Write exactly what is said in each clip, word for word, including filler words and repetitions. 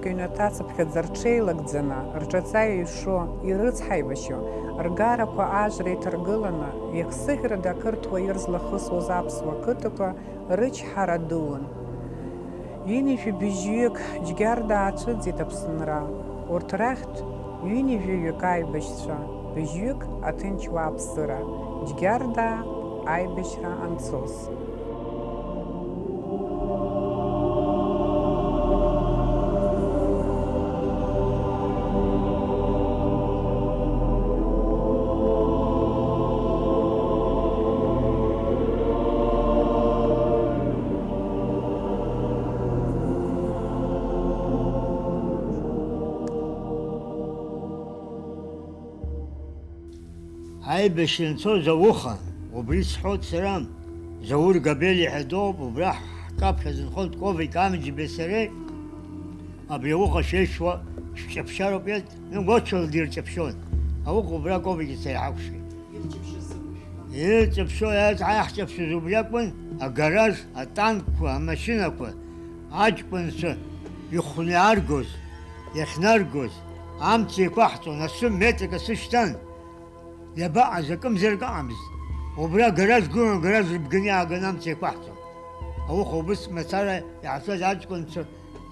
Ҩнаҭацыԥхьаӡа рҽеилагӡаны, рҿаҵа еиҩшо, ирыцҳаибашьо, ргарақәа ажра иҭаргыланы, иахсыӷьрада ақырҭуа ирзлахысуаз аԥсуа қыҭақәа рычҳара дуун. Ҩынҩажәи быжьҩык Џьгьарда аацәыӡит Аԥсынра. Урҭ рахьтә ҩынҩажәаҩык аибашьцәа, быжьҩык аҭынч уааԥсыра, Џьгьарда аибашьра анцоз. Аибашьра анцоз ауха, убри сҳәоит сара, Заур Габелиа ҳәа доуп, убра ҳҿаԥхьа дынхон Ковик Амҷбеи сареи, абри ауха шәеишуа шәҷаԥшьароуп, иҳәеит, ну, гәаҭала дирҷаԥшьон, ауха убра Ковики сареи ҳакәшеит. Ирҷаԥшьо, иаҳҷаԥшьоз убри акәын, агараж, атанкқәа, амашьынақәа, аҷкәынцәа ихәны иааргоз, иахьнаргоз, амца еиқәаҳҵон, асы метрак асы шьҭан. Иабаҟаз, акымзарак ыҟамызт. Убра агараж гылан, агараж рыбганы иааганы амца еиқәаҳҵон. Ауха убыс мацара иаҳцаз аҷкәынцәа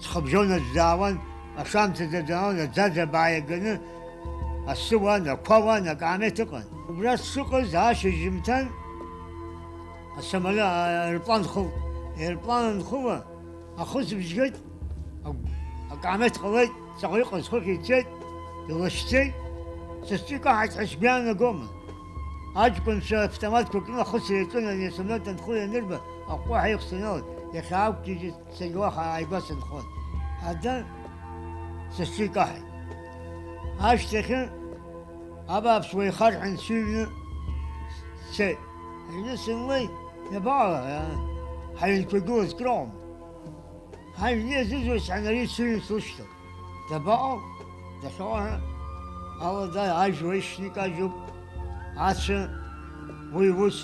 ҵхыбжьон аӡә даауан, ашамҭазы даауан, аӡаӡа баа иаганы асы уан, ақәа уан, акаамеҭ ыҟан. Убра сшыҟаз ашьыжьымҭан асамолиот, аероплан хылт. Аероплан анхыла, ахысыбжь геит, ак-, акаамеҭ ҟалеит, ҵаҟа иҟаз хыхь ицеит, илашьцеит, сасцәа икаҳаит ҳәа сгәы иаанагома? Аҷкәынцәа автоматқәа кны ахысра иаҿын, ани асамолиот анхо ианырба, аҟәҟәаҳәа ихсаналт, иахьаақәгьежьыз саргьы уаҟа ааигәа сынхон. Ада сасцәа икаҳаит. Ашьҭахьы абааԥс уеихарҳәан сыҩны сцеит. Аҩны сынлеи, иабаҟала, ҳаҩнқәа игылаз крыҟоума? Аҩны иазызуа сҳәан, ари сыҩн сылшьҭалт. Дабаҟоу? Дахьыҟоу ҳәа. Алада, ажәуа ишьны икажьуп. Ацәа, уи ус,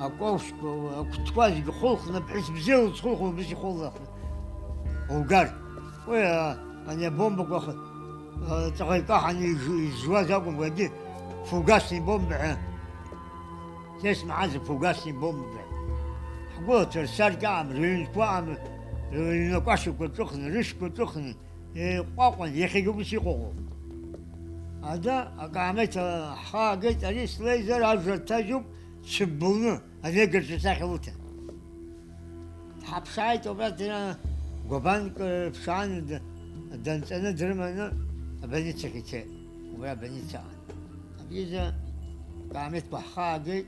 акәашқәа, акәтқәа зегьы хәылхны, ԥҳәыс бзиа лыцхәылхуа убыс ихәылахуеит. Угар. Уи, а, ани абомбақәа х-, а, ҵаҟа икаҳаны иж-, изжуаз акәымкәа, егьи фугасный бомба ҳәа. Сесмаҳаза фугасный бомба. Ҳгәылацәа рсаркьаам, рыҩнқәа аам, рыҩнакәашақәа ҿыхны, рышьқәа ҿыхны, еиҟәаҟәан, иахьагьы ус иҟоуп. Ада акаамеҭ ҳхаагеит, ари слеизар ажәа рҭажьуп, дцәыббылны, анегрцәа сахьа лыҭан. Дҳаԥшааит убра, дара гәабанк рыԥшааны д-, данҵаны дрыманы абольницахь ицеит. Убра абольницаҟа. Абри изы акаамеҭқәа ҳхаагеит.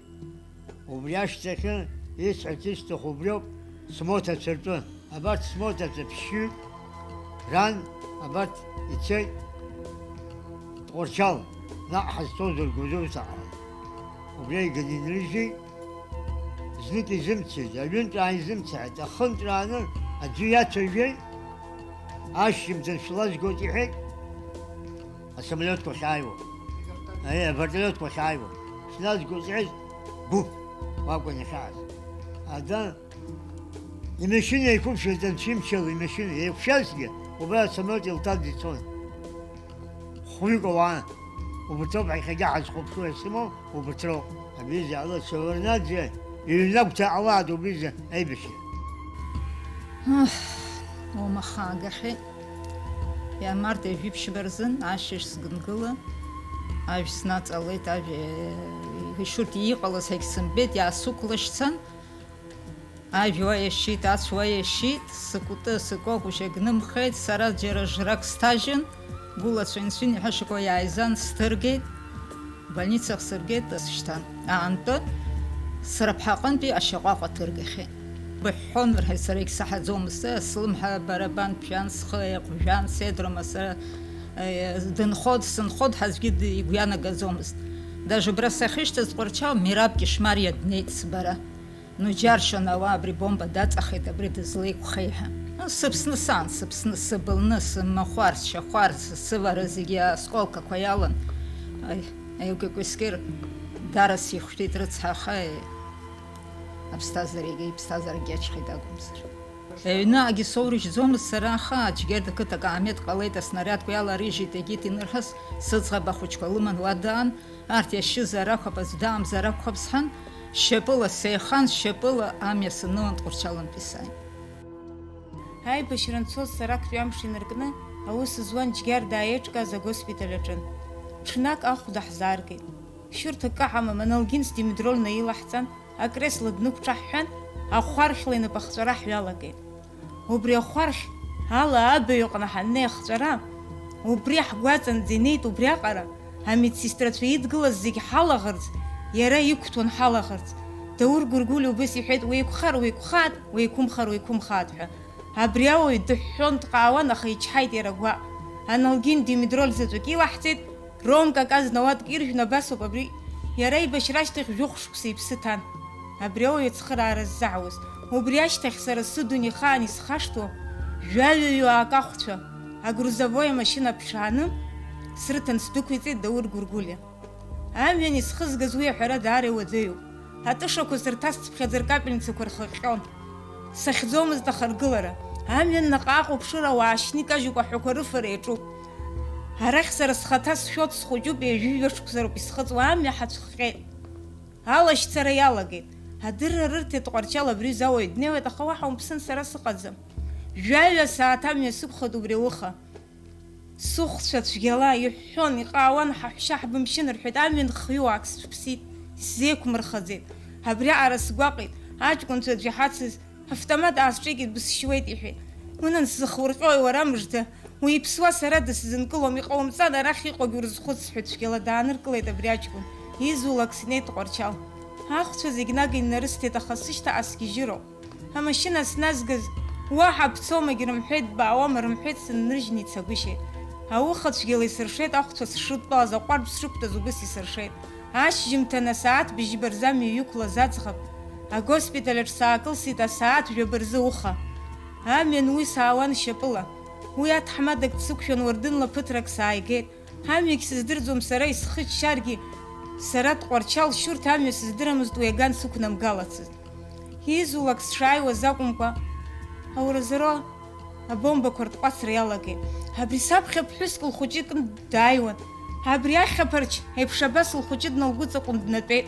Убри ашьҭахьы исҳәарц исҭаху убриоуп, смоҭацәа ртәы. Абарҭ смоҭацәа ԥшьҩык ран, абарҭ ицеит Тҟәарчал, наҟ ҳазцоз ргәырҩа ҳәа. Убри ааиганы инрыжьит. Знык изымцеит, аҩынтә ааизымцааит, ахынтә рааны аӡәы иацәажәеит, ашьжьымҭан шәлазгоит иҳәеит, асамолиотқәа ахьааиуа, аи, авертолиотқәа ахьааиуа, шәназгоит иҳәеит, гәыԥ уакәын иахьааз. Ада имашьына еиқәыԥшит, анцәа имчала имашьына, еиқәшәазгьы, убра асамолиот илҭаз ицон. Хәҩык ауаа, убырҭ ауп иахьагьы ҳазхәаԥшуа исымоу, убырҭ роуп. Абри изы ала Шеварднаӡе иҩнагәҭа ҟалааит убри изы аибашьра. Уамаха агахьеит. Иа-, март ҩажәи ԥшьба рзын ашьыжь сгынгыла ажә снаҵалеит, ажә, э, ишурҭ иҟалаз егь сымбеит, иаасықәлашьцан. Ажә уа иашьит, ацә уа иашьит, сыкәты, сыкәакәшь агнымхеит, сара џьара жрак сҭажьын, гәылацәа инцәин иҳәашьақәа иааизан, сҭыргеит, больницахь сыргеит, ас шьҭан. Аамтәы сраԥҳаҟынтәи ашьаҟәаҟәа ҭыргахьеит. Быҳәҳәон, рҳәеит, сара егьсаҳаӡомызт, слымҳа барабан ԥжәан, схы еиҟәжәан, седрома сара, э, дынход, сынход ҳәа аӡәгьы д-, игәы ианагаӡомызт. Даже убра сахьышьҭаз Тҟәарчал Мераб Кьышмариа днеит сбара. Ну, џьаршьон ауаа абри бомба даҵахеит, абри дызлеиқәхеи ҳәа. Ну, сыԥсны сан, сыԥсны, сыбылны, сымахәар, сшьахәар, сы-, сывара зегьы асколкақәа иалан. Аи, аиугьы кәескер дара сихәҭеит, рыцҳа, аха, аи, аԥсҭазаарагьы, иԥсҭазаарагьы иачхеит акәымзар. Аҩны акгьы соурыжьӡомызт сара, аха Џьгьарда қыҭа акаамеҭ ҟалеит, аснариадқәа иаларыжьит, егьит инырҳаз, сыӡӷаб ахәыҷқәа лыман уа даан, арҭ иашьыз арахә абазгә даамзар акәхап сҳәан, шьапыла сеихан, шьапыла амҩа санылан Тҟәарчалынтәи сааит. Аибашьра анцоз сара актәи амш инаркны аус зуан Џьгьарда аиеиҿкааз агоспиталь аҿын. Ҽнак ахәда ҳзааргеит. Шьурҭак каҳамам, анальгин с димедрол наилаҳҵан, акресла днықәҿаҳҳәан, ахәархьла инапахҵәара ҳҩалагеит. Убри ахәархь ала абаҩ аҟны ҳаннеи ахҵәара, убри ҳгәаҵанӡа инеит, убриаҟара амедсестрацәа идгылаз зегь ҳалаӷырӡ иара иқәҭәон ҳалаӷырӡ. Даур Гәыргәлиа убыс иҳәеит, уеиқәхар, уеиқәхааит, уеиқәымхар, уеиқәымхааит ҳәа. Абри ауаҩ дыҳәҳәон, дҟаауан, аха ичҳаит иара агәаҟ. Анальгин димедрол заҵәык илаҳҵеит, Ромка аказна уатк иржәны абасоуп абри. Иара аибашьра ашьҭахь жәохә шықәса иԥсы ҭан. Абри ауаҩ ацхыраара ззаҳауаз. Убри ашьҭахь сара сыдунеи ахаан исхашҭуа, жәаҩаҩу аакахәцәа, агрузовой амашьына ԥшааны срыҭан сдәықәиҵеит Даур Гәыргәлиа. Амҩан исхызгаз уи аҳәара даара иуадаҩуп. Атышақәа сырҭасцыԥхьаӡа ркапельницақәа рхыҟьҟьон. Сахьӡомызт ахаргылара. Амҩан наҟ-ааҟ уԥшыр, ауаа шьны икажьуп, аҳәақәа рыфара иаҿуп. Арахь сара схаҭа сшәоит, схәыҷуп, ҩажәижәа шықәса роуп исхыҵуа, амҩа ҳацәхҟьеит. Алашьцара иалагеит. Адырра рырҭеит, Тҟәарчал абри аҩыза ауаҩ днеиуеит, аха уаҳа умԥсын, сара сыҟаӡам. Жәаҩа сааҭ амҩа сықәхеит убри ауха. Сыхәцәа цәгьала иҳәҳәон, иҟаауан, ҳаҳәшьа ҳбымшьын рҳәеит, амҩан хҩы уаак сцәыԥсит, исзеиқәмырхаӡеит. Абриаҟара сгәаҟит, аҷкәынцәа аӡә иҳацыз автомат аасҿикит, бысшьуеит, иҳәеит. Унан, сзыхурҟьои уара мыжда? Уиԥсуа сара дысзынкылом, иҟаумҵан, арахь иҟоугьы урызхәыц, сҳәеит, цәгьала дааныркылеит абри аҷкәын. Изулак снеит Тҟәарчал. Ахәцәа зегь нага инарысҭеит, аха сышьҭа асгьежьыроуп. Амашьына сназгаз, уаҳа бцомагь рымҳәеит, баауама рымҳәеит, сынныржьны ицагәышьеит. Ауха цәгьала исыршеит, ахәцәа сшыдтәалаз, аҟәардә сшықәтәаз убыс исыршеит. Ашьжьымҭан асааҭ быжьба рзы амҩа иқәлаз аӡӷаб, агоспиталь аҿы саакылсит асааҭ жәаба рзы уха. Амҩан уи саауан шьапыла. Уи аҭаҳмадак дсықәшәан, уардынла ԥыҭрак сааигеит. Амҩагь сыздырӡом сара, исхыччаргьы, сара Тҟәарчал шьурҭ амҩа сыздырамызт уи аган сықәнамгалацызт. Изулак сшааиуаз акәымкәа, ауразоура абомбақәа ртҟәацра иалагеит. Абри саԥхьа ԥҳәыск лхәыҷы икны дааиуан. Абри ахьаԥарч еиԥш абас лхәыҷы дналгәыҵаҟәын днатәеит.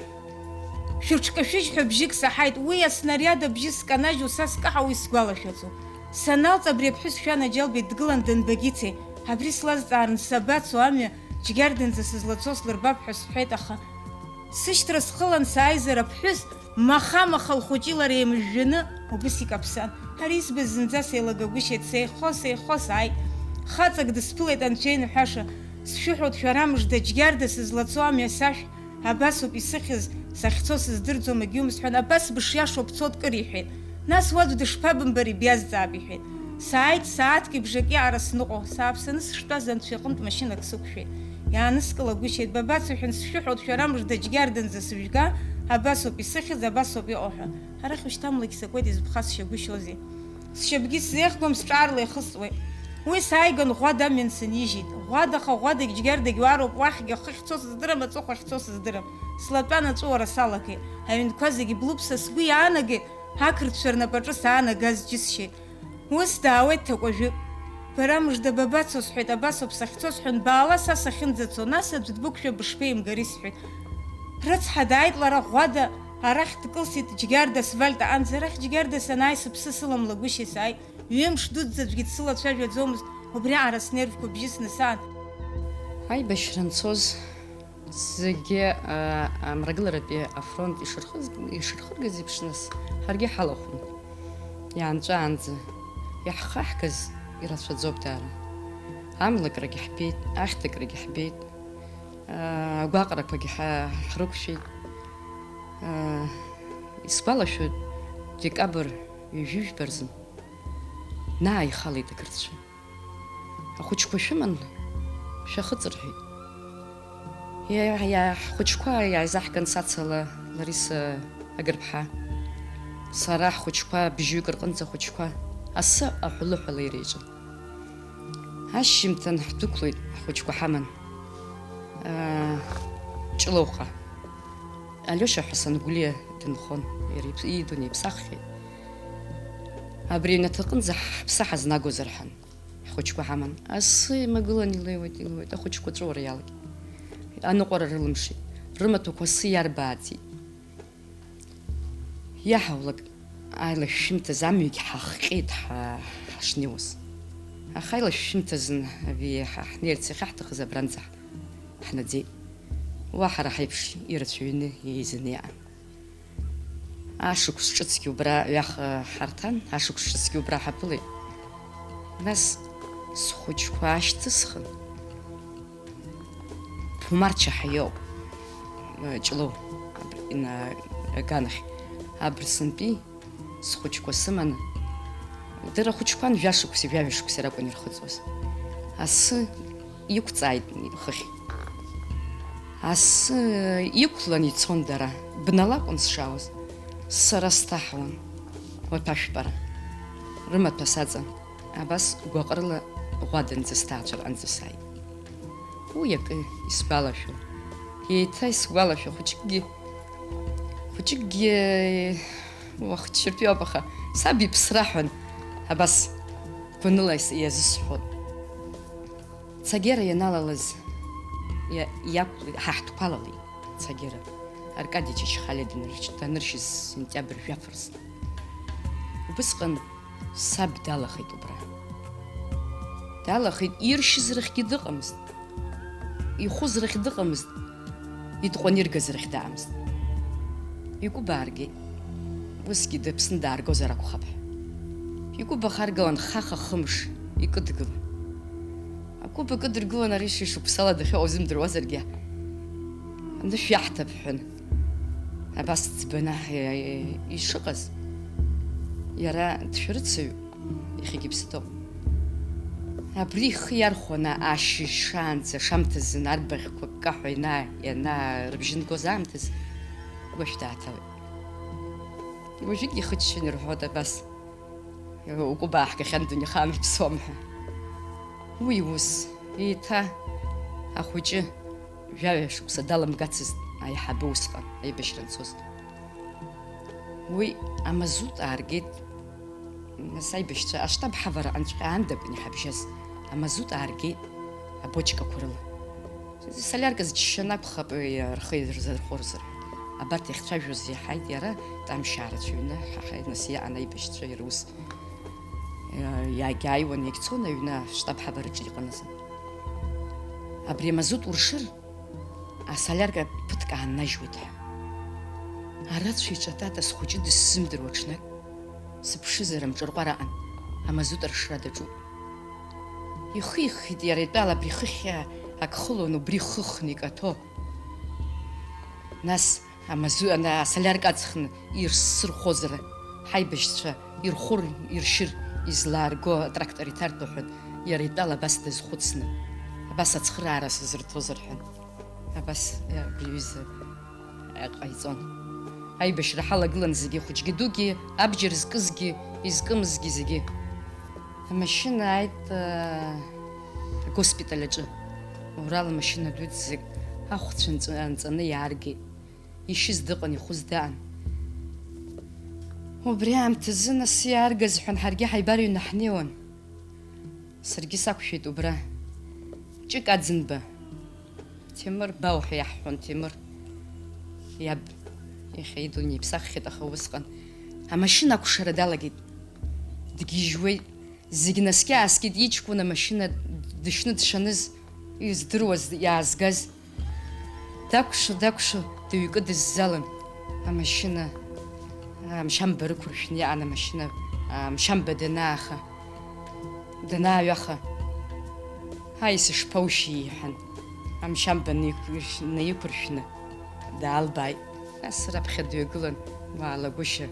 Шәыҽкашәыжь ҳәа бжьык саҳаит, уи аснариад абжьы сканажьу са скаҳауа исгәалашәаӡом. Саналҵ, абри аԥҳәыс шәанаџьалбеит, дгылан дынбагьыцеи? Абри слазҵаарын, сабацо, амҩа Џьгьарданӡа сызлацо слырбап ҳәа сҳәеит, аха сышьҭра схылан сааизар, аԥҳәыс маха-маха лхәыҷи лареи еимыжәжәаны убыс икаԥсан. Ара избаз зынӡа сеилагагәышьеит, сеихо, сеихо сааит. Хаҵак дысԥылеит анцәа иныҳәаша, сшәыҳәоит шәара мыжда, Џьгьарда сызлацо амҩа сашә, Абасоуп исыхьыз, сахьцо сыздырӡом, егьумсҳәан, абас бышиашоу бцот кыр, иҳәеит. Нас уаӡә дышԥабымбари, биазҵаап, иҳәеит. Сааит, сааҭки бжаки аара сныҟәо, сааԥсаны сыштәаз анцәа иҟынтә машьынак сықәшәеит. Иааныскылагәышьеит, бабацо ҳәан сшәыҳәоит, шәара мыжда Џьгьарданӡа сыжәга, абасоуп исыхьыз, абасоуп иҟоу ҳәа. Арахь ушьҭамлакь сакуеит, избхасшьагәышьозеи? Сшьапгьы сзеихгом, сҿаарла ихысҵуеит. Уи сааиган Ӷәада амҩан сынижьит. Ӷәада аха Ӷәадагь Џьгьардагь уаароуп, уахьгьы ахы ахьцо сыздырам, аҵыхәа ахьцо сыздырам. Слатәан аҵәуара салагеит. Аҩнқәа зегьы блуп, са сгәы иаанагеит, ақырҭцәа рнапаҿы саанагаз џьысшьеит. Ус даауеит ҭакәажәык. Бара мыжда бабацо, сҳәеит, абасоуп сахьцо, сҳәан, баала са сахьынӡацо, нас аӡә дбықәшәа бышԥеимгари, сҳәеит. Рыцҳа дааит лара, Ӷәада арахь дкылсит, Џьгьарда асфальт аҟынӡа, арахь Џьгьарда санааи сыԥсы сыламлагәышьа сааит, ҩымш дуӡӡаӡәгьы дсылацәажәаӡомызт, убриаҟара снервқәа бжьысны саан. Аибашьра анцоз, зегьы, аа, амрагыларатәи афронт ишырхыз-, ишырхыргаз еиԥш, нас, ҳаргьы ҳалахәын. Иаанҵәаанӡа иаҳхаҳгаз ирацәаӡоуп даара. Амлакрагьы ҳбеит, ахьҭакрагьы ҳбеит, аа, агәаҟрақәагьы ҳа-, ҳрықәшәеит. Аа, исгәалашәоит, декабр ҩажәи жәба рзын нааихалеит ақырҭцәа. Ахәыҷқәа шәыман, шәахыҵ рҳәеит. Иа-, иа-, ҳхәыҷқәа иааизаҳган сацала Лариса Агырԥҳа. Сара ҳхәыҷқәа, бжьҩык рҟынӡа ахәыҷқәа, асы аҳәылыҳәала иреиҿын. Ашьжьымҭан ҳдәықәлеит ҳхәыҷқәа ҳаман. Аа, Ҷлоуҟа. Алиоша ҳәа сангәлиа дынхон, иара иԥ-, идунеи иԥсаххьеит. Абри аҩнаҭаҟынӡа ҳаԥсы ҳазнагозар ҳәан, ҳхәыҷқәа ҳаман. Асы еимагылан илеиуеит, илеиуеит, ахәыҷқәа ҵәыуара иалагеит. Аныҟәара рылымшеит. Рымаҭәақәа асы иарбааӡеит. Иаҳаулак, аилашәшәымҭаз амҩагь ҳахҟьеит ҳа-, ҳашнеиуаз. Аха аилашәшәымҭазын абри ҳа-, ҳнеирц иахьаҳҭахыз абранӡа ҳ-, ҳнаӡеит. Уа ҳара ҳаиԥш ирацәаҩны еизаны иҟан. Ашықәс ҿыцгьы убра ҩаха ҳарҭан, ашықәс ҿыцгьы убра ҳаԥылеит. Нас схәыҷқәа аашьҭысхын, Ԥумарча ҳаиоуп, Ҷлоу, аб-, ина-, аганахь. Абырсынтәи схәыҷқәа сыманы, дара хәыҷқәан, жәашықәса, жәаҩа шықәса ракәын ирхыҵуаз. Асы иқәҵааит хыхь. Асы иқәлан ицон дара, бнала акәын сшаауаз. Сара сҭаҳауан, уаҭәашәпара. Рымаҭәа саҵан, абас гәаҟрыла ӷәаданӡа сҭаацәа рҟынӡа сааит. Уи акы исгәалашәом. Еиҭа исгәалашәо хәыҷыкгьы, хәыҷыкгьы, уахыҷыртәиоуп, аха саб иԥсра ҳәан, абас гәаныла ис-, иазысҳәон. Цагера ианалалаз иа-, иақәлеит, ҳа ҳтәқәа алалеит Цагера. Аркади Чачхалиа данырч-, даныршьыз сентиабр жәаф рзы. Убысҟан саб далахеит убра. Далахеит, иршьыз рахьгьы дыҟамызт, ихәыз рахь дыҟамызт, итҟәан иргаз рахь даамызт. Икәыба ааргеит. Усгьы дыԥсны дааргозар акәхап ҳәа. Икәыба харгалан хаха-хымш икыдгылан. Акәыба кыдыргылан, ари шәышықәсала дахьыҟоу зымдыруазаргьы, анышә иаҳҭап ҳәан. Абас ӡбаны ҳ-, ишыҟаз, иара дшәарыцаҩуп, иахьагьы иԥсы ҭоуп. Абри ихы иархәаны ашьыжь шаанӡа, шамҭазын арбаӷьқәа ккаҳәа ианаа-, ианаарыбжьынгоз аамҭазы, уажә дааҭалеит. Уажәыгь ихыччон ирҳәоит абас, укәыба ааҳгахьан дунеихаан уԥсуам ҳәа. Уи ус, еиҭа ахәыҷы жәаҩа шықәса даламгацызт аиҳабы усҟан, аибашьра анцоз. Уи амазут ааргеит, нас аибашьцәа аштаб ҳавараҟынҵәҟьа аанда акәын иҳабжьаз, амазут ааргеит абочкақәа рыла. Солиарка зыччан акәхап, уи рхы ирзырхәырзар. Абарҭ иахьцәажәоз иаҳаит иара, Тамшьаа рацәаҩны, ҳа, ҳа, нас иаан аибашьцәа ирус. Иа-, иагьааиуан, иагьцон аҩны аштаб ҳавараҿы иҟаназ. Абри амазут уршыр, асолиарка ԥыҭк ааннажьуеит ҳәа. Арацәа иҿатата схәыҷы дысзымдыруа ҽнак, сыԥшызар амҿырҟәара аҟан, амазут аршра даҿуп. Ихихит иара итәала абри хыхь ак хылон, убри хыхны икаҭәо. Нас амазу-, ана-, асолиарка аҵхны ирсырхозар, ҳаибашьцәа ирхәыр, иршьыр, излаарго атрактор иҭарҭәа ҳәа, иара итәала абас дазхәыцны, абас ацхыраара сазырҭозар ҳәа, абас, э, абри аҩыза, э, ҟаиҵон. Аибашьра ҳалагылан зегьы, хәыҷгьы дугьы, абџьар зкызгьы, изкымызгьы зегьы. Амашьына ааит, э, агоспиталь аҿы. Урал амашьына дуӡӡак ахәцәа нҵ-, анҵаны иааргеит. Ишьыз дыҟан, ихәыз даан. Убри аамҭазы нас иааргаз ҳәан ҳаргьы ҳаибарыҩны ҳнеиуан. Саргьы сақәшәеит убра. Ҷык Аӡынба. Ҭемыр Бау ҳәа иаҳҳәон, Ҭемыр иаб. Иахьа идунеи иԥсаххьеит, аха усҟан амашьына акәшара далагеит. Дгьежьуеит. Зегь наскьа-ааскьеит иҷкәын амашьына дышьны дшаныз, издыруаз, иаазгаз. Дакәшо, дакәшо, дыҩкы дыззалын. Амашьына, амшьамба рықәыршәны иаан амашьына, амшьамба данааха, данааҩаха, ҳаи, сышԥаушьи, иҳәан, амшьамба наиқәыршь-, наиқәыршәны даалбааит. Нас раԥхьа дҩагылан, уаалагәышьа,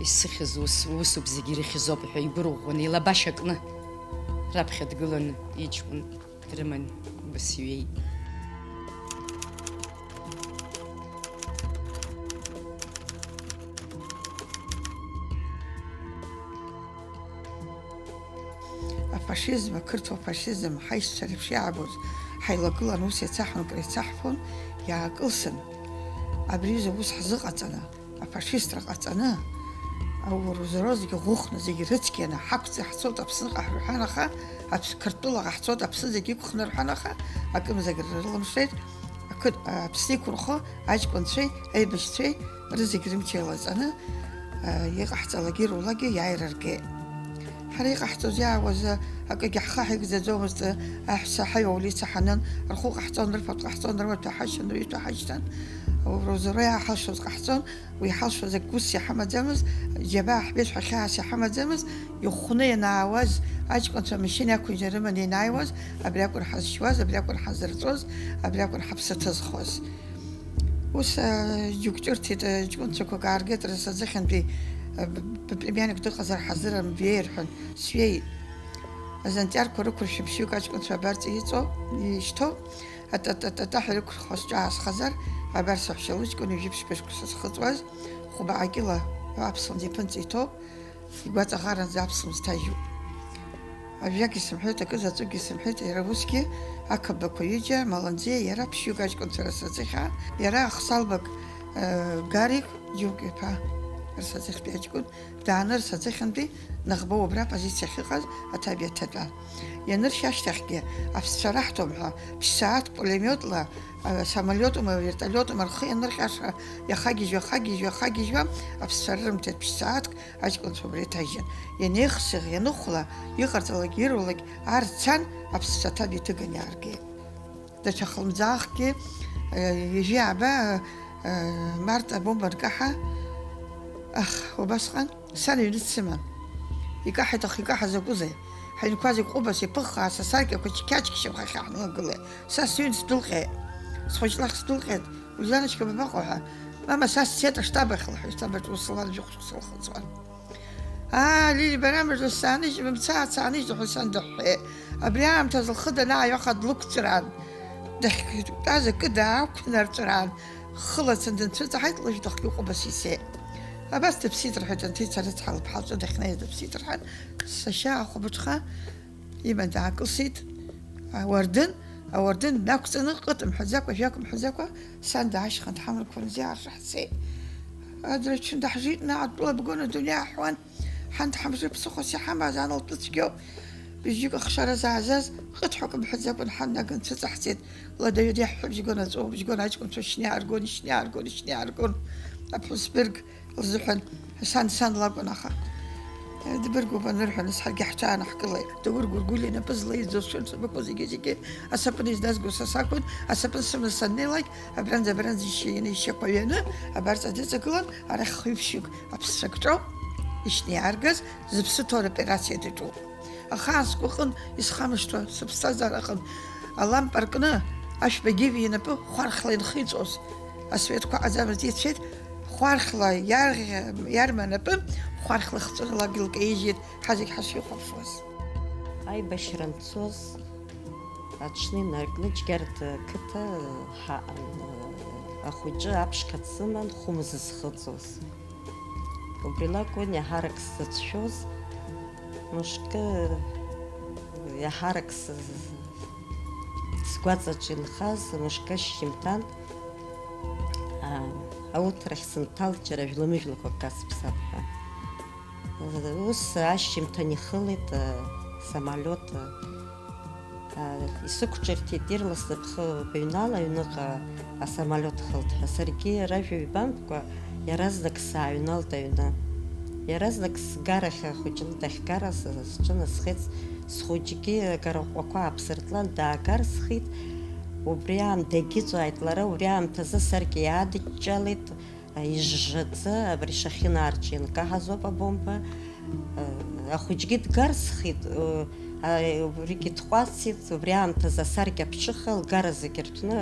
исыхьыз ус, усуп, зегь ирыхьӡоуп ҳәа игәырӷәӷәаны, илабашьа кны, раԥхьа дгыланы иҷкәын дрыман, убас иҩеит. Афашизм, ақырҭуа афашизм ҳаишьцәа реиԥш иаабоз ҳаилагылан, ус иацаҳәон, креицаҳфон, иаакылсын, абри аҩыза аус ҳзыҟаҵаны, афашистра ҟаҵаны, Аурузрозгьы ӷәыхны зегьы рыцқьаны, ҳақәҵа ҳцоит Аԥсныҟа ҳрҳәан, аха Аԥс-, Қырҭтәылаҟа ҳцоит Аԥсны зегьы ықәхны рҳәан, аха акымзагьы рылымшеит. Ақыҭ, Аԥсны иқәырхо аҷкәынцәеи аибашьцәеи рызегь рымч еилаҵаны, а, иҟаҳҵалакгьы рулакгьы иааира ргеит. Ҳара иҟаҳҵоз иаауаз, а, акгьы ҳхы ҳаигӡаӡомызт, аҳәса ҳаҩ аулица ҳанын, рхәы ҟаҳҵон, рыфатә ҟаҳҵон, рымаҭәа ҳашьҭан, рҩыҭәа ҳашьҭан, Аурузрои иаҳалшоз ҟаҳҵон. Уи иҳалшоз акгьы ус иҳамаӡамызт, џьабаа ҳбеит ҳәа хьаас иҳамаӡамызт, ихәны ианаауаз, аҷкәынцәа амашьына иақәыжьны рыманы ианааиуаз, абри акәын ҳазшьуаз, абри акәын ҳазырҵоз, абри акәын ҳаԥсы ҭызхуаз. Ус, а, џьоук ҿырҭит, а, ҷкәынцәақәак ааргеит, рас аӡыхьантәи, а, б-, б-, племянник дыҟазар ҳазырым, бҩеи рҳәан, сҩеит. Азанҵиарқәа рықәыршәы ԥшьҩык аҷкәынцәа абарҵа иҵоу, ишьҭоу, атата-тата ҳәа ирықәырхуа сҿаасхазар, абар саҳәшьа лыҷкәын ҩажәи ԥшьба шықәса зхыҵуаз, хәба-ааба кьыла аԥслымӡ иԥынҵа иҭоуп, игәаҵаӷаранӡа аԥслымӡ ҭажьуп. Ажәак исымҳәеит, акы заҵәыкгьы исымҳәеит, иара усгьы ақабақәа ҩыџьа, Маланӡиа, иара ԥшьҩык аҷкәынцәа рсаӡыхьаа, иара ахсалбак, э, Гарик, џьоук иԥа, рсаӡыхьтәи аҷкәын, Даанырс аӡыхьантәи Наӷба убра апозициа ахьыҟаз аҭабиа ҭатәа. Ианыршь ашьҭахьгьы аԥсцәа раҳҭом ҳәа, ԥшь-сааҭк пулемиотла, а, самолиотума, вертолиотума рхы ианырҟьаша, иахагьежьуа, иахагьежьуа, иахагьежьуа, аԥсцәа рырымҭеит ԥшь-сааҭк, аҷкәынцәа убра иҭажьын. Ианеихсыӷь, ианыхәла, иҟарҵалак, ирулак ар цан, аԥсцәа аҭабиа иҭыганы иааргеит. Даҽа хлымӡаахкгьы, э, ҩажәи ааба, э, март абомба анкаҳа, ах, убасҟан сан аҩны дсыман. Икаҳаит, аха икаҳа закәызеи? Ҳаҩнқәа зегь ҟәыбаса иԥыххаа, са саркьақәа чқьа-чқьшьа ԥхахьы ҳнылгылеит. Са сҩын сдәылҟьеит. Схәыҷлахь сдәылҟьеит. Узаночка бабаҟоу ҳәа. Мама, са сцеит аштаб ахь, лҳәеит, аштаб аҿы ус лан жәохә шықәса лхыҵуан. Аа, Лили, бара мыжда сааныжь, бымцац ааныжь ҳәа сан дыҳәҳәеит. Абри аамҭазы лхы данааиаха длықәҵәраан, дахьтәаз акы даақәнарҵәраан, хылацан дынцәыҵаҳаит, лыжәдахьгьы ҟәыбаса исеит. Абас дыԥсит рҳәеит, анҭ ицарыцҳа лыԥҳа лҿы дахьнеиз дыԥсит рҳәан, сашьа ахәыбыҽха иман даакылсит, ауардын, ауардын днақәҵаны, ҟыт мҳәаӡакәа, жәак мҳәаӡакәа, сан даашьхын, дҳамарқәа рзы ааршаҳцеит. Аӡра чын даҳжит, наҟ атәыла бгон, адунеи ааҳәуан. Ҳан дҳамжыр ԥсыхәас иҳамаз ан лтәы цәгьоуп. Бжьҩык ахшара заазаз, ҟыт ҳәа акы мҳәаӡакәа, ҳан наган дцәыҵаҳҵеит. Лада ҩада иаҳҳәап, бжьгон аҵоуп, бжьгон аҷкәынцәа шьны иааргон, ишьны иааргон, ишьны иааргон. Аԥҳәыс бырг лзыҳәан, сан, сан лакәын, аха дбыргуп анырҳәа, нас ҳаргьы ҳҽаанаҳкылеит. Даур Гәыргәлиа инапы злаиӡоз шәымсабақәа зегьы-зегьы асапын изназго са сакәын, асапын сыманы саннеилак, абранӡа, абранӡа ишьа-, ишьақәа ҩаны, абарҵа дыҵагылан, арахь хҩы-ԥшьҩык аԥсцәа кҿоуп, ишьны иааргаз, зыԥсы ҭоу аоперациа даҿуп. Ахаан сгәаҟын, исхамышҭуа сыԥсҭазаара аҟын алампа ркны, ашәба Гиви инапы хәархьла инхиҵоз, асветқәа аӡамыз ицәеит, хәархьла иарӷьа-, иарма напы хәархьла хҵәырлагьы лкаижьит, ҳазегь ҳашихәаԥшуаз. Аибашьра анцоз, аҽны инаркны Џьгьарҭа қыҭа ҳаҟан, ахәыҷы аԥшқа дсыман хәымз зхыҵуаз. Убри лакәын иаҳарак сзыцәшәоз, мышкы иаҳарак сыз-, сгәаҵаҿ инхаз, мышкы ашьжьымҭан, а, ауҭрахь сынҭалт, џьара жәла-мыжәлақәак касыԥсап ҳәа. Ус ашьжьымҭан ихылеит, а, самолиот, а, Исықәҿырҭит, ирласны бхы быҩнал аҩныҟа асамолиот хылт ҳәа. Саргьы ара жәа-ҩбамкәа иаразнак сааҩналт аҩны. Иаразнак сгарахь ахәыҷы лыда ахьгара с-, сҿынасхеит, схәыҷгьы агараҟәақәа ааԥсыртлан даагарсхит. Убри аамҭа дагьыҵәааит лара, убри аамҭазы асаркьа иаадыҷҷалеит. Ижжаӡа абри шахьынаарч ианкаҳаз ауп абомба. Ахәыҷгьы дгарсхит, убригьы дҟәацит, убри аамҭазы асаркьа ԥҽыха лгара зегьы рҭәны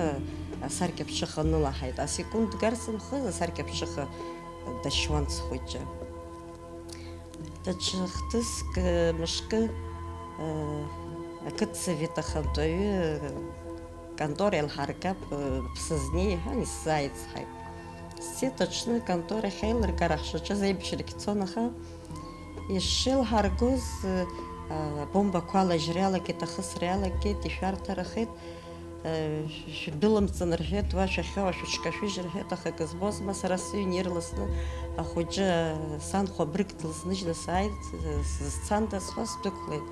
асаркьа ԥҽыха нылаҳаит. Асекунд гарсымхыз асаркьа ԥҽыха дашьуан схәыҷы. Даҽа хҭыск, мышкы, ақыҭсовет ахантәаҩы контора илҳаргап, бсызнеи, иҳәан, исзааицҳаит. Сцеит аҽны аконторахь аилыргара ҳшаҿыз аибашьрагь цон, аха ишилҳаргоз, абомбақәа алажьра иалагеит, ахысра иалагеит, ишәарҭарахеит. Шәдәылымҵын рҳәеит, уа шәахьоу ашәышкашәыжь рҳәеит, аха акы збозма, сара сыҩн ирласны ахәыҷы санхәа абрыгь длызныжьны сааит, сызцандаз ҳәа сдәықәлеит.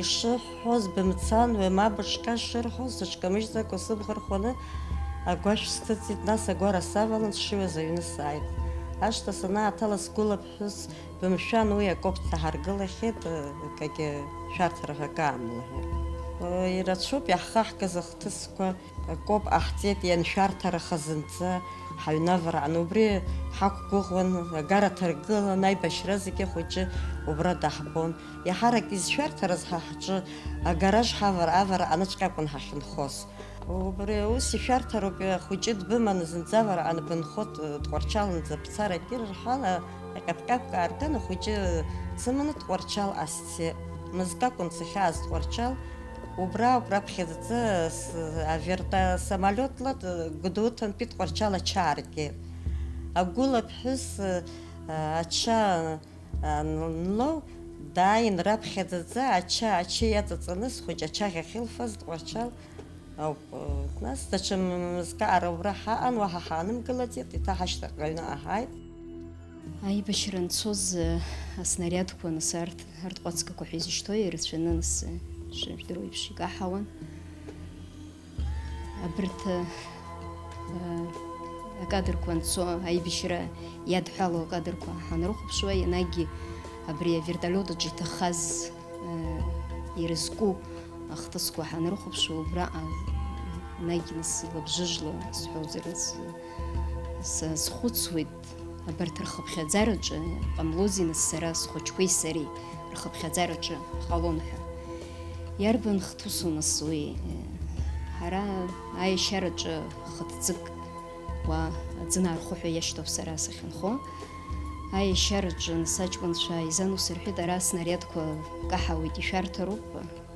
Ишыҳәҳәоз бымцан, уи ма быҽкашырҳәоз, сыҽкамыжьӡакәа сыбӷа рхәаны агәашә сҭыҵит, нас агәара савалан сшыҩуаз аҩны сааит. Ашҭа санааҭала сгәылаԥҳәыс, бымшәан, уи акоуп дҭаҳаргылахьеит, акгьы шәарҭара ҳәа акы амоу ҳәа. Ирацәоуп иаҳхаҳгаз ахҭысқәа, акоуп ҟаҳҵеит ианшәарҭараха зынӡа ҳаҩны авараан. Убри ҳақәгәыӷуан, агара ҭаргылан, аибашьра зегьы ахәыҷы убра даҳбон. Иаҳарак изшәарҭараз ҳа ҳҿы агараж ҳавар, авараанҵәҟьа акәын ҳахьынхоз. Убри ус ишәарҭароуп, ахәыҷы дбыманы зынӡа авараан бынхо, Тҟәарчалынӡа бцарагьы рҳәан, аҟьаԥ-ҟьаԥк аарган, ахәыҷы дсыманы Тҟәарчал асцеит. Мызкы акәын сахьааз Тҟәарчал, убра ауп раԥхьаӡаӡа с-, авертосамолиотла Гәдоуҭантәи Тҟәарчал ача ааргеит. Агәыла ԥҳәыс, а, ача анлоу, дааин раԥхьаӡаӡа ача, ача иаҵаҵаны схәыҷы ачаӷь ахьылфаз Тҟәарчал ауп. Нас даҽа мызкы ара убра ҳаҟан, уаҳа ҳаанымгылаӡеит, еиҭа ҳашьҭахь аҩныҟа ҳааит. Аибашьра анцоз, аснариадқәа, нас, арҭ, арҭ ҟәацгақәа ҳәа изышьҭоу ирацәаны, нас, шәдыруеиԥш икаҳауан. Абарҭ, а, акадрқәа анцо, аибашьра иадҳәалоу акадрқәа ҳанрыхәаԥшуа, ианагьы абри авертолиот аҿы иҭахаз, а, ирызку ахҭысқәа ҳанрыхәаԥшуа, убраҟа, а, ианагь нас лабжыжла сҳәозар, с-, сазхәыцуеит. Абарҭ рхыԥхьаӡараҿы, ҟамлози нас сара, схәыҷқәеи сареи рхыԥхьаӡараҿы ҟалон ҳәа. Иарбан хҭысу нас уи? Ҳара аиашьараҿы хыҭӡык уа аӡынаа рхәы ҳәа иашьҭоуп сара сахьынхо. Аиашьараҿы нас аҷкәынцәа еизан ус рҳәеит, ара аснариадқәа каҳауеит, ишәарҭароуп,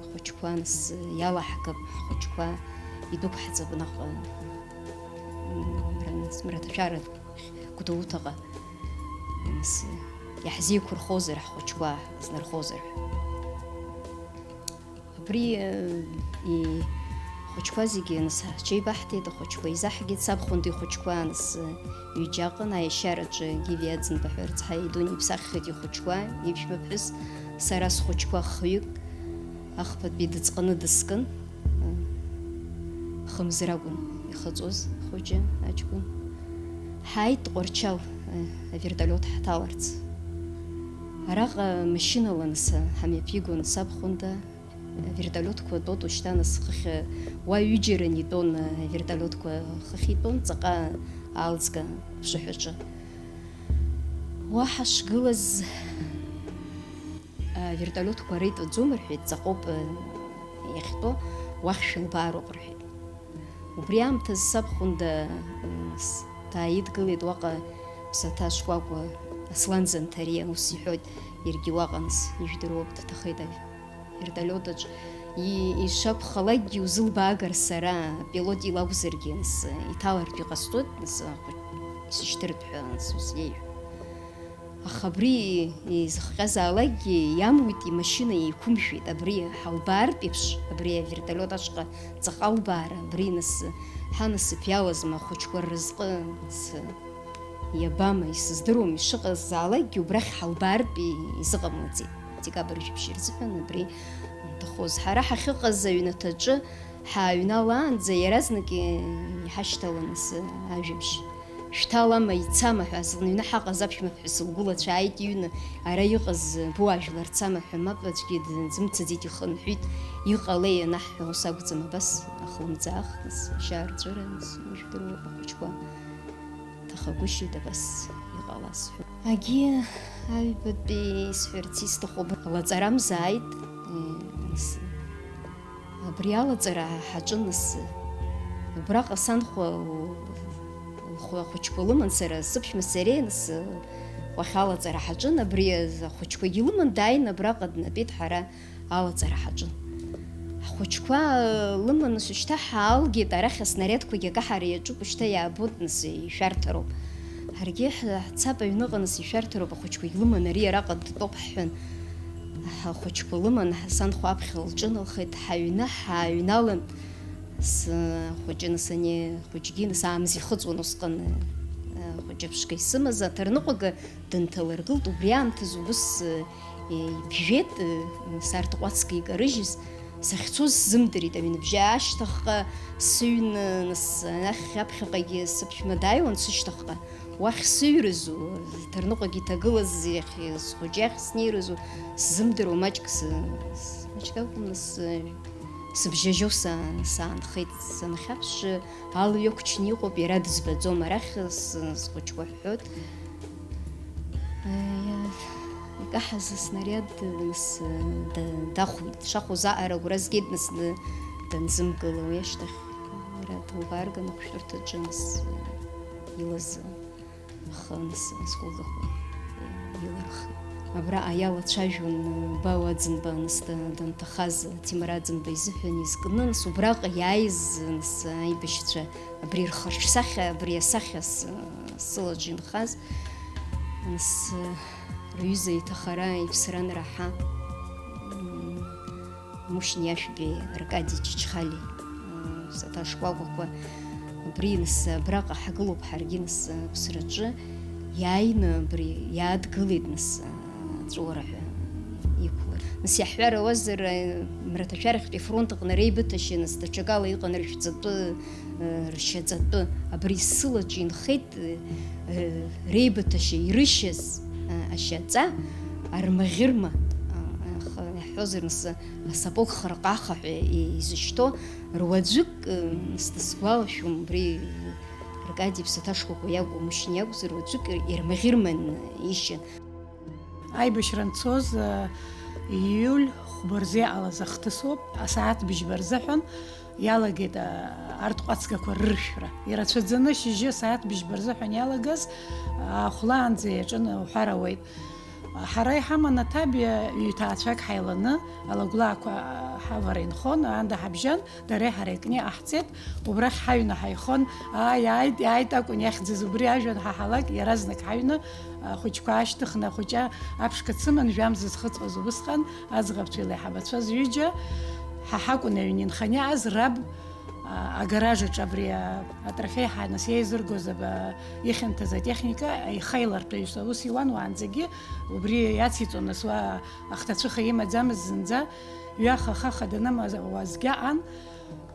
ахәыҷқәа нас иалаҳгап, ҳхәыҷқәа идәықәҳҵап наҟ, м, ра-, мраҭашәара Гәдоуҭаҟа, нас, иаҳзеиқәырхозар, ҳхәыҷқәа ҳазнархозар ҳәа. Абри, э, ихәыҷқәа зегьы, нас, ҳҽеибаҳҭеит, ахәыҷқәа еизаҳгеит, сабхәында ихәыҷқәа, нас, ҩыџьа аҟан, аиашьараҿы Гиви Аӡынба ҳәа рыцҳа, Едуни иԥсаххеит ихәыҷқәа, иԥшәма ԥҳәыс, сара схәыҷқәа хҩык, ахԥатәи дыӡҟаны дыскын, хымз ракәын ихыҵуаз, хәыҷы, аҷкәын. Ҳааит Тҟәарчал, авертолиот ҳҭаларц. Араҟа машьынала нас ҳамҩаԥигон сабхәында, авертолиотқәа тәоуп уажәшьҭа нас хыхь, уа ҩыџьаран итәон авертолиотқәа хыхь итәон, ҵаҟа Аалӡга аԥшаҳәаҿы. Уа ҳашгылаз, авертолиотқәа ара итәаӡом рҳәеит, ҵаҟоуп, э, иахьтәоу, уахь шәылбаароуп рҳәеит. Убри аамҭазы сабхәында, э, с-, дааидгылеит уаҟа ԥсаҭа шкәакәа Аслан Занҭариа, ус иҳәоит, иаргьы уаҟа нас ижәдыруоуп, дҭахеит авертолиотаҿ. И-, ишакәхалакгьы узылбаагар сара, пилот илакәзаргьы, нас, э, иҭалартә иҟасҵоит, нас, ахәыҷ исышьҭыртә ҳәа, нас, ус иеиҳәо. Аха абри изыхҟьазаалакгьы иамуит, имашьына еиқәымшәеит, абри ҳалбаартә еиԥш, абри авертолиот ашҟа ҵаҟа албаара, абри нас, ҳанасыԥ иалазма, ахәыҷқәа рразҟы, нас, иабама, исыздыруам, ишыҟазаалакгьы убрахь ҳалбаартә изыҟамлаӡеит. Декабрь жәиԥшь рзыҳәан абри анҭахоз. Ҳара ҳахьыҟаз аҩнаҭаҿы ҳааҩналаанӡа иаразнак иҳашьҭалан асы ажәабжь. Шәҭалама, ицама ҳәа, зыҩны ҳаҟаз аԥшәмаԥҳәыс лгәылацәа ааит иҩны, ара иҟаз буаажәлар цама ҳәа, мап аӡәгьы дымцаӡеит, ихынҳәит, иҟалеи анаҳҳәа, ус акәӡам, абас ахлымӡаах, нас, ашьаарҵәыра, нас, ижәдыруа ахәыҷқәа ҭахагәышьеит, абас иҟалаз ҳәа. Агьи аҩбатәи исҳәарц исҭаху, лаҵарамзааит, нас, Абри алаҵара ҳаҿын асы. Убраҟа санхәа лхәы-, ахәыҷқәа лыман, сара сыԥшәма сареи асы уахь алаҵара ҳаҿын. Абри ахәыҷқәагьы лыман, дааин абраҟа днатәеит, ҳара алаҵара ҳаҿын. Ҳхәыҷқәа лыман, ус шьҭа ҳаалгеит, арахь аснариадқәагьы акаҳара иаҿуп, шьҭа иаабоит, нас ишәарҭароуп. Ҳаргьы ҳ-, ҳцап аҩныҟа, нас ишәарҭароуп, ахәыҷқәагь лыман, ари араҟа дтәоуп ҳҳәан. Ҳхәыҷқәа лыман, ҳа-, санхәа аԥхьа лҿыналхеит, ҳаҩны ҳааҩналан, схәыҷы, нас ани ахәыҷгьы, нас аамз ихыҵуан усҟан, э, хәыҷы ԥшқа исымаз, аҭарныҟәага дынҭалыргылт, убри аамҭазы убыс, э, иԥжәеит, э, нас арҭ ҟәацк икарыжьыз, сахьцоз сзымдырит, аҩныбжьы ашьҭахьҟа сыҩны, нас анахь аԥхьаҟагьы сыԥшәма дааиуан сышьҭахьҟа, уахь сыҩрызу, ҭарныҟәагьы иҭагылаз иахь, схәыҷы иахь снеирызу, сзымдыруа маҷк сы-, с-, маҷк акәым, нас, э, сыбжьажьо са-, саанхеит, санахьаԥш, алҩа ықәчны иҟоуп, иара дызбаӡом, арахь с-, схәыҷқәа ҳҳәоит. Аиа, икаҳаз аснариад, нас, да-, дахәеит, дшахәоз аҟара агәра згеит, нас, д-, данзымгыла, уи ашьҭахь иара дылбаарган ахәшәтәырҭаҿы, нас, илаз ахы, нас, скәылгақәа илархит. Абраҟа иалацәажәон Бао Аӡынба, нас, да-, данҭахаз, Ҭемыр Аӡынба изыҳәан изкны, нас, убраҟа иааиз, нас, аибашьцәа абри рхаҿсахьа, абри асахьа с-, сылаҿ инхаз, нас, рҩыза иҭахара, иԥсра анраҳа, м, Мушьни Ашәбеи Аркади Чачхали, м, Саҭа шкәакәақәа, абри, нас, абраҟа ҳагылоуп ҳаргьы, нас, аԥсраҿы иааины абри иаадгылеит, нас, аҵәуара ҳәа иқәлар. Нас, иаҳҳәар ауазар, мраҭашәарахьтәи афронт аҟны реибыҭашьа, нас, даҽакала иҟан рышәҵатәы, ршьаҵатәы, абри сылаҿ инхеит, реибыҭашьа ирышьаз, ашьаҵа армаӷьырма, аха иаҳҳәозар, нас, асапог хырҟаха ҳәа изышьҭоу руаӡәык, сгәалашәом, убри Аркади Ԥсаҭа шкәакәа иакәу, Мушьни иакәзар, уаӡәык ирмаӷьырман ишьан. Аибашьра анцоз, ииуль хәба рзы иҟалаз ахҭысоуп, асааҭ быжьба рзыҳәан иалагеит, а, арҭ ҟәацгақәа рыршәра. Ирацәаӡаны шьыжьы асааҭ быжьба рзыҳәан иалагаз, а, хәлаанӡа иаҿын уҳәар ауеит. Ҳара иҳаман аҭабиа ҩ-ҭаацәак ҳаиланы, алагәлаақәа, а, ҳавара инхон, аанда ҳабжьан, дареи ҳареи акниа ҟаҳҵеит, убрахь ҳаҩны ҳаихон, ааи, ааит, ааит акәын иахьӡыз, убри ажәҩан ҳаҳалак, иаразнак ҳаҩны, ахәыҷқәа аашьҭыхны, ахәыҷы аԥшқа дсыман, жәамз зхыҵуаз убысҟан, аӡӷабцәеи леиҳабацәа зҩыџьа, ҳа ҳакәын аҩн инханы иааз, раб, а, агараж аҿы абри, а, атрофеи ҳанас еизыргоз аба-, ихьанҭаз атехника, ихаилартәаҩыс аус иуан уаанӡагьы, убри иациҵон нас уа ахҭацәыха имаӡамыз зынӡа, ҩаха-хаха данымаз уазгьы аан,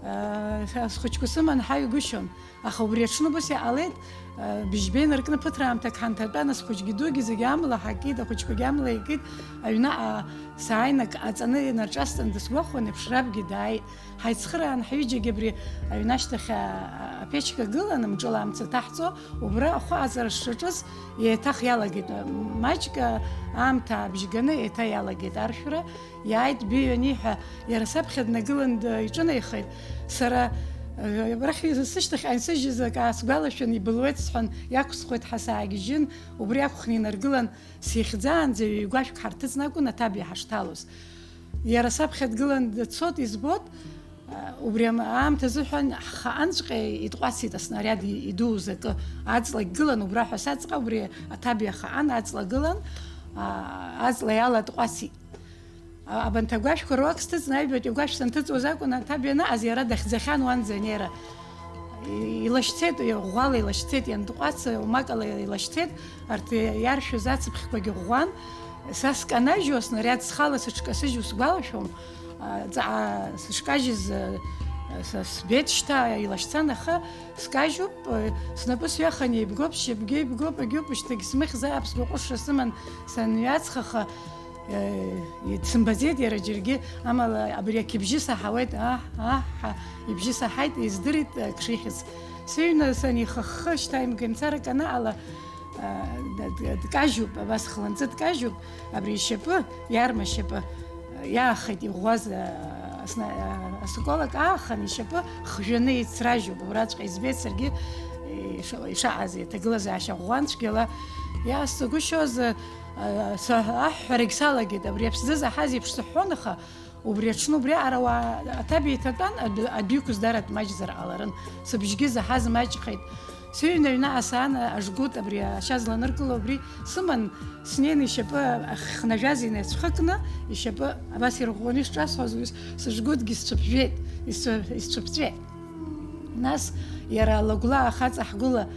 а, схәыҷқәа сыман ҳаҩгәышьон. Аха убри аҽны убас иҟалеит, а, быжьба инаркны ԥыҭраамҭак ҳанҭатәан, схәыҷгьы дугьы зегьы амла ҳакит, ахәыҷқәагьы амла икит, аҩнаҟа сааины ак ҟаҵаны инарҿасҵан дысгәахәуан еиԥш, рабгьы дааит. Ҳаицхыраан ҳҩыџьагьы абри аҩны ашьҭахь, а, аԥечка гыланы, мҿыла амца ҭаҳҵо, убра ахәы аҵара шаҿыз еиҭах иалагеит, маҷк аамҭа аабжьганы еиҭа иалагеит аршәра. Иааит Биу аниҳәа, иара саԥхьа днагылан д-, иҿынеихеит. Сара, э, арахь сышьҭахьҟа инсыжьыз акы аасгәалашәан, ибылуеит сҳәан, иақәсхуеит ҳәа саагьежьын, убри акәхны инаргылан, сихьӡаанӡа ҩ-гәашәк ҳарҭыҵны акәын аҭабиа ҳашҭалоз. Иара саԥхьа дгылан дцот, избот, э, убри ам-, аамҭазыҳәан ҳхаанҵәҟьа итҟәацит аснариад и-, идууз акы. Аҵлагь гылан убра ҳәа саҵҟа, убри аҭабиа хаан аҵла гылан, а, аҵла иалатҟәацит. А-, абанҭ агәашәқәа руак сҭыҵны аҩбатәи агәашә санҭыҵуаз акәын аҭабиа анаҟаз иара дахьӡахьан уанӡа анеира. И-, илашьцеит, ӷәӷәала илашьцеит, иандҟәац, умакала илашьцеит, арҭ иаршәыз ацыԥхьқәагьы ӷәӷәан. Са сканажьуа, снариад схала сыҽкасыжьу сгәалашәом. А, ҵаа сышкажьыз, а, са сбеит шьҭа, илашьцан, аха скажьуп, а, снапы сҩахан еибгоуп, сшьапгьы еибгоуп, агьоуп, шьҭагь смыхьзаап, сгәы ҟәышра сыман санҩаҵхаха, Э, дсымбаӡеит иара џьаргьы, амала абри ақьыбжьы саҳауеит, аҳ, аҳ, ҳа, ибжьы саҳаит, издырит, э, ак шихьыз. Сыҩны санихаххы, шьҭа имгамцарак анаҟала, э, д-, д-, дкажьуп, абас хланҵы дкажьуп, абри ишьапы, иарма шьапы, э, иаахеит иӷәӷәаз, э, асна-, э, асоколак аахан, ишьапы хжәаны ицражьуп, убраҵәҟьа избеит саргьы, э, иша-, ишаҟаз иҭагылазаашьа ӷәӷәан цәгьала. Иаасҵагәышьоз, э, Са аҳәҳәарагь салагеит, абри аԥсӡы заҳаз еиԥш сыҳәҳәон, аха убри аҽны убриаҟара ауаа аҭабиа иҭатәан, адәы, адәы иқәыз даратә маҷзар ҟаларын. Сыбжьгьы заҳаз маҷхеит. Сыҩны аҩнаҟа саан, ажгут, абри ашьа зланыркыло абри сыман, снеины ишьапы ахьхнажәаз инацәхыкны, ишьапы абас ирӷәӷәаны ишҿасҳәоз, ус сыжгутгьы сцәыԥжәеит, исцәы-, исцәыԥҵәеит. Нас иара Лагәлаа ахаҵа ҳгәыла,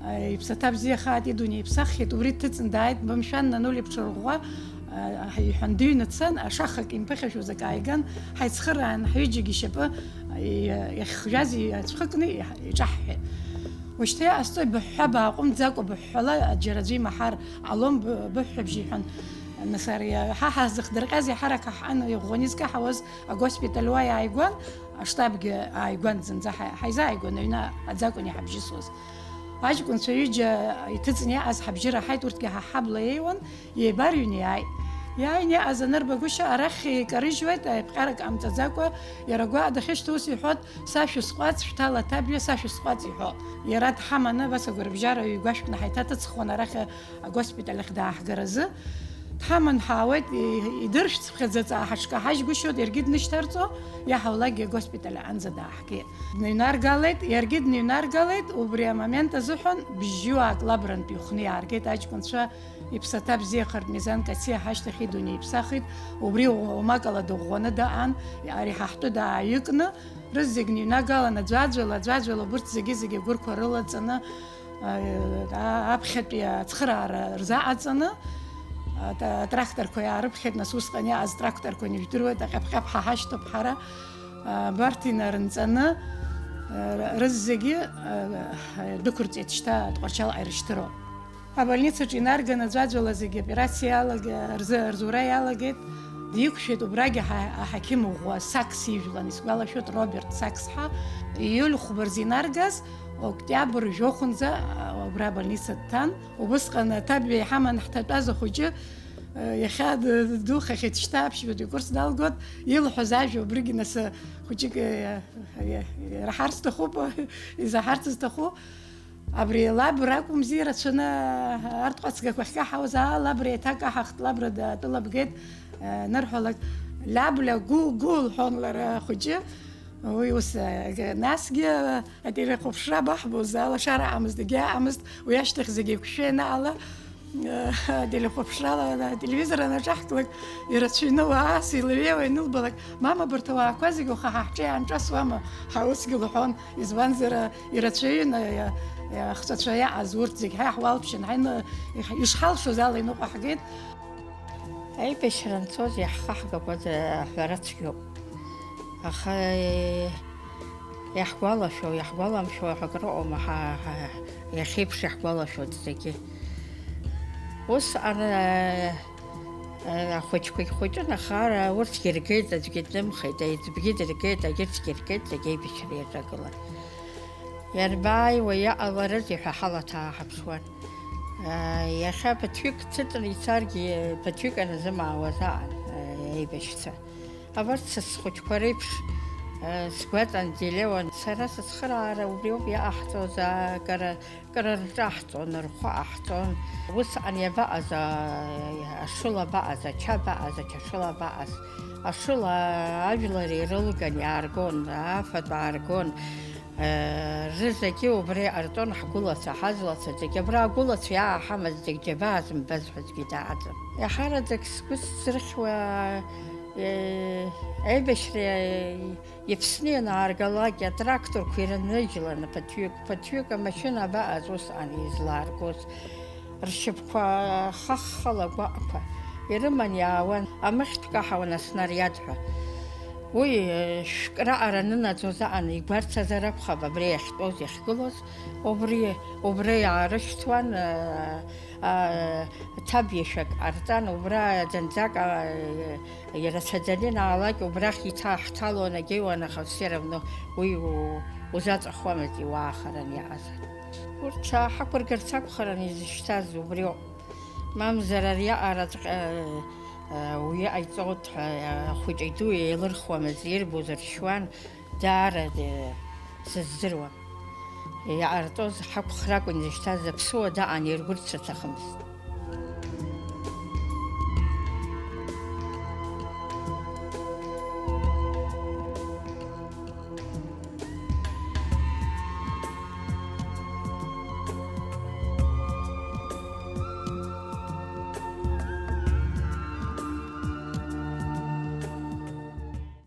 а, иԥсаҭа бзиахааит, идунеи иԥсаххьеит, убри дҭыҵны дааит, бымшәан, нану леиԥш рӷәӷәа, а, иҳәан дыҩны дцан, ашахак имԥыхьашәоз акы ааиган, ҳаицхыраан, ҳҩыџьагьы ишьапы, а, и-, иахьхжәаз иацәхыкны иҳ-, иҿаҳҳәеит. Ушьҭа иҟасҵои, быҳәҳәа бааҟәымҵӡакәа, быҳәҳәала, џьара аӡәы имаҳар ҟалом, бы-, быҳәҳәабжь иҳәан. Нас ари ҳа ҳазыхдырҟьаз иҳарак ҳаҳан, иӷәӷәаны изкаҳауаз агоспиталь уа иааигәан, аштабгьы ааигәан, зынӡа ҳа-, ҳаизааигәан, аҩны аӡы акәын иҳабжьысуаз. Аҷкәынцәа ҩыџьа иҭыҵны иааз ҳабжьы раҳаит, урҭгьы ҳа ҳҳабла еиуан, еибарҩны иааит. Иааины иааз анырбагәышьа, арахь икарыжьуеит, аиԥҟьарак ҟамҵаӡакәа, иара агәаҟ дахьышьҭоу ус иҳәот, са шәысҟәаҵ, шәҭала аҭабҩа, са шәысҟәаҵ иҳәот. Иара дҳаманы, абас агәарабжьара ҩгәашәкны ҳаиҭаҭыҵхуан арахь агоспиталь ахь дааҳгаразы. Дҳаман ҳаауеит, и-, идыршәцыԥхьаӡа ҵаа ҳаҽкаҳажьгәышьоит, иаргьы днышьҭарҵо, иаҳаулагьы агоспиталь аҟынӡа дааҳгеит. Дныҩнаргалеит, иаргьы дныҩнаргалеит, убри амомент азыҳәан бжьҩыуаак Лабрантә ихәны иааргеит аҷкәынцәа, иԥсаҭа бзиахартә Мизан Кациа ҳашьҭахь идунеи иԥсахит, убри уамакала дыӷәӷәаны даан, ари ҳа ҳтәы дааҩыкны, рызегь ныҩнагалан, аӡәаӡәала, аӡәаӡәала убырҭ зегьы-зегьы агәырқәа рылаҵаны, а, а, аԥхьатәи ацхыраара рзаҟаҵаны, ата-, атракторқәа иаарыԥхьеит, нас усҟан иааз тракторқәа ижәдыруеит, аҟьаԥ-ҟьаԥ ҳа ҳашьҭоуп ҳара, а, абарҭ инарынҵаны, а, р-, рызегьы, а, дәықәырҵеит шьҭа Тҟәарчалҟа ирышьҭыроуп. Абольницаҿы инарган аӡәаӡәала зегьы аоперациа иалага-, рзы-, рзура иалагеит. Диқәшәеит убрагьы аҳа-, аҳақьым ӷәӷәа Сакс ижәлан, исгәалашәоит, Роберт Сакс ҳәа. Ииуль хәба рзы инаргаз, октиабр жәохәынӡа, а, убра абольница дҭан. Убысҟан аҭабҩа иҳаман ҳҭатәаз ахәыҷы, а, иахьа д-, духахьеит, шьҭа аԥшьбатәи акурс далгоит, илҳәаз ажәа убригьы нас, а, хәыҷык, а, а, а, ираҳар сҭахуп, изаҳарц зҭаху. Абри Лабра акәымзи, ирацәаны арҭ ҟәацгақәа ахькаҳауаз, аа, Лабра еиҭакаҳахт, Лабра да-, атәыла бгеит, э, анырҳәалак, Лабля, гәыл, гәыл, лҳәон лара ахәыҷы. Уи ус, э, насгьы, э, ателехәаԥшра баҳбоз, алашара аҟамызт, егьи аҟамызт, уи ашьҭахь зегьы еиқәшәа ианаала, э, ателехәаԥшрала, ателевизор анаҿаҳклак, ирацәаҩны уаас илеиуа ианылбалак, мама, абарҭ ауаақәа зегьы уаха ҳа ҳҿы иаанҿасуама? Ҳа усгьы лҳәон, избанзар, э, ирацәаҩын, э, э, ахҵәацәа иаҟаз урҭ зегь ҳа иаҳуалԥшьан, ҳаины, иҳ-, ишҳалшоз ала иныҟәаҳгеит. Аибашьра анцоз иаҳхаҳгақәаз, э, аҳәара цәгьоуп. Аха, э, иаҳгәалашәо, иаҳгәаламшәо ҳәа акрыҟоума, ҳа, ҳа, иахьеиԥш иаҳгәалашәоит зегьы. Усҟан, э, э, ахәыҷқәагь хәыҷын, аха ара урҭгьы ргеит, аӡәгьы днымхеит, аӡәгьы дыргеит, егьырҭгьы ргеит, зегь аибашьра иаҿагылан. Ианбааиуа иҟаларызеи ҳәа ҳалаҭаа ҳаԥшуан. Э, иахьа ԥыҭҩык ҭыҵны ицаргьы, ԥыҭҩык аназымаауаз аан, э, аибашьцәа. Абарҭ са схәыҷқәа реиԥш, э, сгәаҵан, Делеон, сара сыцхыраара убриоуп иаҟаҳҵоз, акара, кара рҿаҳҵон, рхәы ҟаҳҵон. Усҟан иабаҟаз, а, ашыла абаҟаз, ача абаҟаз, ачашыла абаҟаз? Ашыла ажәлар ирылган иааргон, афатә ааргон. Э, рызегьы убра иҟарҵон, ҳгәылацәа, ҳазлацәа зегьы. Абра агәылацәа иааҳамаз зегь џьабаа зымбаз ҳәа аӡәгьы дааӡам. Иаҳараӡак сгәы сзырхьуа, э, аибашьра иԥсны ианааргалак, атракторқәа ирныжьлан, ԥыҭҩык, ԥыҭҩык амашьына абаҟаз усҟан излааргоз. Ршьапқәа хаххала агәаҟқәа ирыман иаауан, амыхьтә каҳауан аснариад ҳәа. Уи, э, шәкы раҟара анынаӡоз аҟан игәарҭазар акәхап абри иахьтәоз иахьгылоз, убри, убра иаарышьҭуан, э, э, ҭаб иашәак ҟарҵан, убра зынӡак, э, ирацәаӡаны ианаалак, убрахь иҭа-, ҳҭалон, агьеиуан, аха все равно уи у-, узаҵәахуамызт, иуаахаран иааз. Урҭ ҳақәыргарц акәхарын изышьҭаз убриоуп. Мамзар ари аҟараҵәҟьа, э, уи ҟаиҵоит ҳәа, э, ахәыҷи ду еилырхуамызт, ирбоз ршьуан, даара, э, сыздыруам. Иҟарҵоз ҳақәхра акәын изышьҭаз, аԥсуа даҟан, иргәырцәа аҭахымызт.